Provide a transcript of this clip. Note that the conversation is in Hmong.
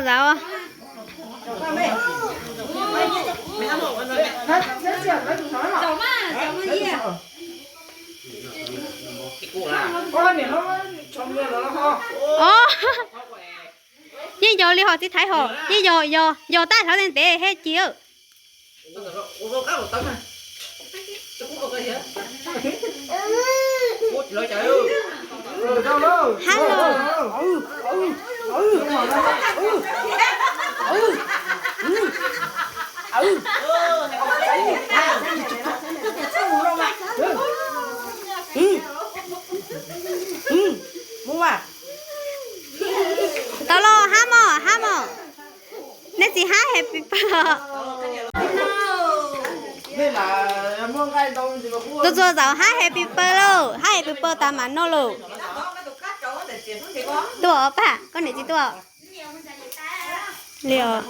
Zaum. Os, yeej yog li hom txiv thaiv hom, yeej yog, yog, yog tag hlawv ntev ntev thiab ci. Hab los. Tau los, hab mog, hab mog. Nej txiv hab happy birthday. Txhua txhua zaus hab happy birthday lauj, hab happy birthday tas mam noj lauj. Tuaj os pab, koj niam txiv tuaj. Li os.